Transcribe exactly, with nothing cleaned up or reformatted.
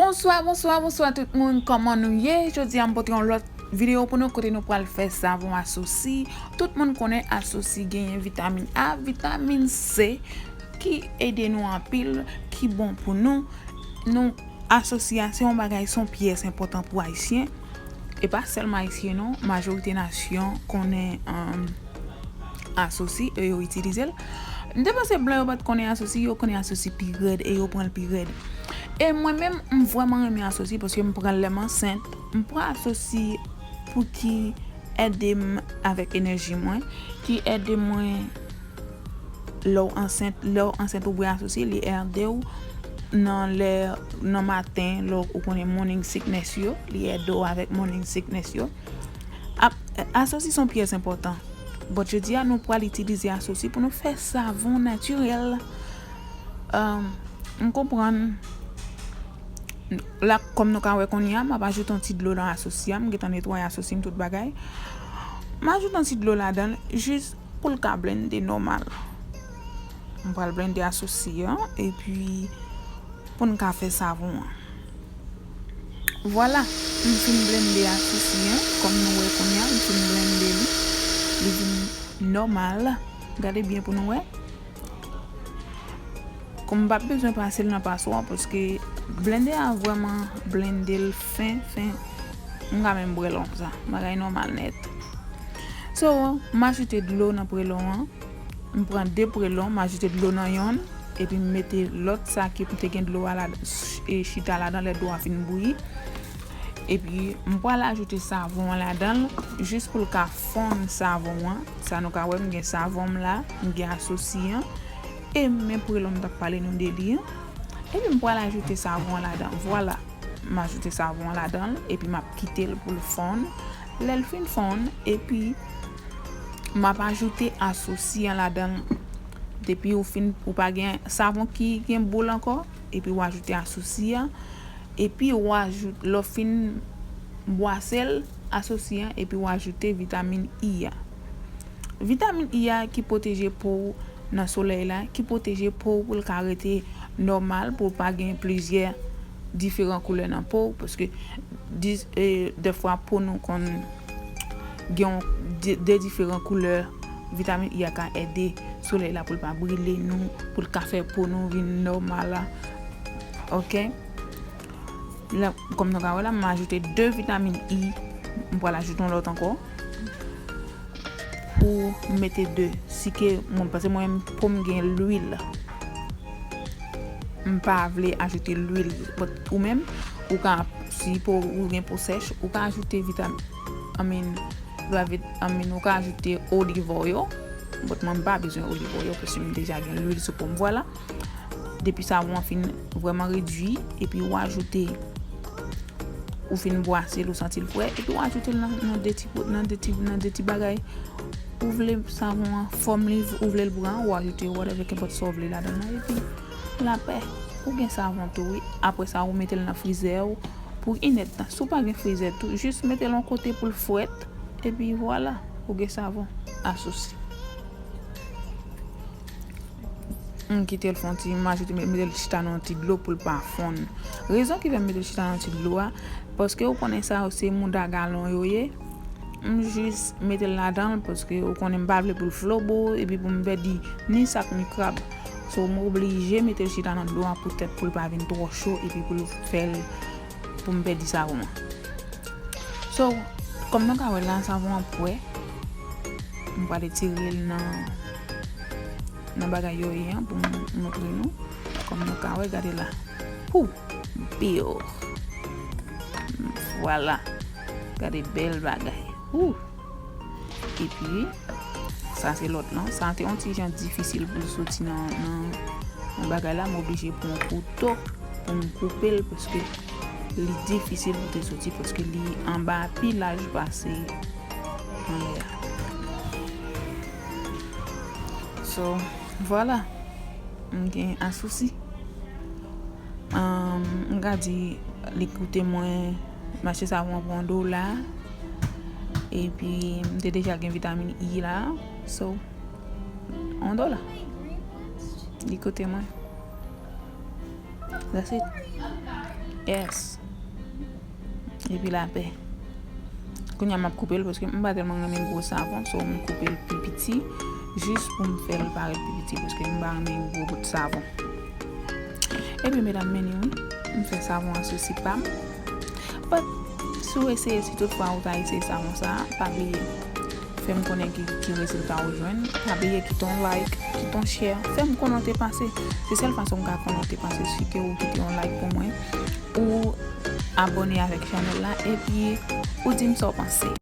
Bonswa, bonswa, bonswa tout moun, kòman nou ye? Jodi a m pote yon lòt videyo pou nou kote nou pral fè savon asosi. Tout moun konnen asosi genyen vitamin A, vitamin C ki ede nou anpil, ki bon pou nou. Nou asosi a se yon bagay, se yon pyès enpòtan pou Ayisyen. E pa sèlman Ayisyen non, majorite nasyon konnen um, asosi e yo itilize l. M te panse blan yo pa t konnen asosi, yo konnen asosi pi rèd e yo pran l pi rèd. E mwen menm, m vrèman renmen asosi paske m pran l lè m ansent. M pran asosi pou ki ede m avèk enèji mwen, ki ede mwen lè w ansent, lè w ansent ou bwè asosi, li ede w nan lè, nan maten, lè w konnen morning sickness yo, li ede w avèk morning sickness yo. Ap, asosi se yon pyès enpòtan. But jodi a, nou pral itilize asosi pou nou fè savon natirèl. Um, m konprann. La, kòm nou ka wè kounye a, m ap ajoute yon ti dlo nan asosi a. M gentan netwaye asosi m, tout bagay. M ajoute yon ti dlo ladan l, jis pou l ka blende nòmal. M pral blende asosi a, epi pou n ka fè savon an. Vwala, m fin blende asosi an, kòm nou wè kounye a, m fin blende li. Li vin nòmal. Gade byen pou nou wè. Kòm m p ap bezwen pase l nan paswa, paske blende a vrèman blende l fen, fen. M ka menm bwè l konsa. Bagay nòmal nèt. So, m ajoute dlo nan prelon an. M pran de prelon, m ajoute dlo nan yonn, epi m mete lòt sa ki m te gen dlo a la, e, chita ladan lè dlo a fin bouyi. Epi m pral ajoute savon an ladan l, jis pou l ka fonn savon an. Sa nou ka wè, m gen savon m la, m gen asosi an, e men prelon m t ap pale nou de li an. Epi m pral ajoute savon an ladan. Vwala, m ajoute savon an ladan l, epi m ap kite l pou l fonn. Lè l fin fonn, epi m ap ajoute asosi an ladan l. Depi ou fin, ou pa gen savon ki gen boul ankò, epi w ajoute asosi an, epi w ajoute, lè w fin bwase l, asosi an, epi w ajoute vitamin E a. Vitamin E a ki pwoteje po w nan solèy la, ki pwoteje po w pou l ka rete nòmal, pou w pa gen plizyè diferan koulè nan po w, paske dis-, e, dèfwa po nou konn gen yon de, de diferan koulè. Vitamin E a ka ede solèy la pou l pa brile nou, pou l ka fè po nou vin nòmal la. Oke? La, kòm nou ka wè la, m ajoute de vitamin E. M pral ajoute yon lòt ankò. Pou mete de. Si ke mwen, paske mwen, po m gen lwil. M pa vle ajoute lwil. But ou menm, ou ka, si po ou gen po sèch, ou ka ajoute vitamin, I mean, lwa vit-, I mean, ou ka ajoute olive oil. But mwen, m pa bezwen olive oil, paske m deja gen lwil sou po m. Vwala. Depi savon an fin vrèman redui, epi ou ajoute, ou fin bwase l, ou santi l fre, epi ou ajoute l nan, nan de ti po-, nan de ti, nan de ti bagay. Ou vle savon an, fòm li, ou vle l pran, ou ajoute whatever, kenpòt sa w vle ladan nan, epi lapè, ou gen savon tou, wi. Apre sa, ou mete l nan frizè w pou inèdtan. Si w pa gen frizè tou, jis mete l yon kote pou l frèt, epi vwala, ou gen savon asosi. M kite l fè yon ti, m ajoute, mete l chita nan yon ti dlo pou l pa fonn. Rezon ki fè m mete l chita nan yon ti dlo a, paske ou konnen sa yo se mouda galon yo ye. M jis mete l ladan l paske ou konnen m pa vle pou l flobo, epi pou m pèdi ni sak ni krab. So, m oblije mete l chita nan dlo a poutèt pou l pa vin twò cho, epi pou l fè l, pou m pèdi savon an. So, kòm nou ka wè la, savon an prè. M pral etire l nan, nan bagay yo ye an pou m montre nou. Kòm nou ka wè, gade la. Pou! Biw! Vwala. Gade bèl bagay. Ou! Epi, sa se lòt lan. Sa te yon ti jan difisil pou l soti nan, nan, nan bagay la. M oblije pran kouto pou m koupe l paske li difisil pou te soti paske li anba pi laj pase anlè a. So, vwala. M gen asousi. Um, m ka di li koute mwen, mache savon pou yon dola. Epi, m te deja gen vitamin E la. So, yon dola. Li koute mwen. That's it. S. Epi lapè. Kounye a m ap koupe l paske m pa tèlman renmen gwo savon, so m koupe l pi piti jis pou m fè l parèt pi piti paske m pa renmen gwo bout savon. Epi medam, men ni wi, m fè savon an sou sik pa m. But si w eseye, si toutfwa ou ta eseye savon sa, pa bliye fè m konnen ki, ki rezilta ou jwenn. Pa bliye kite yon like, kite yon share, fè m konnen w te panse. Se sèl fason m ka konnen w te panse, si ke ou kite yon like pou mwen, ou abòne avèk chanèl la, epi ou di m sa w panse.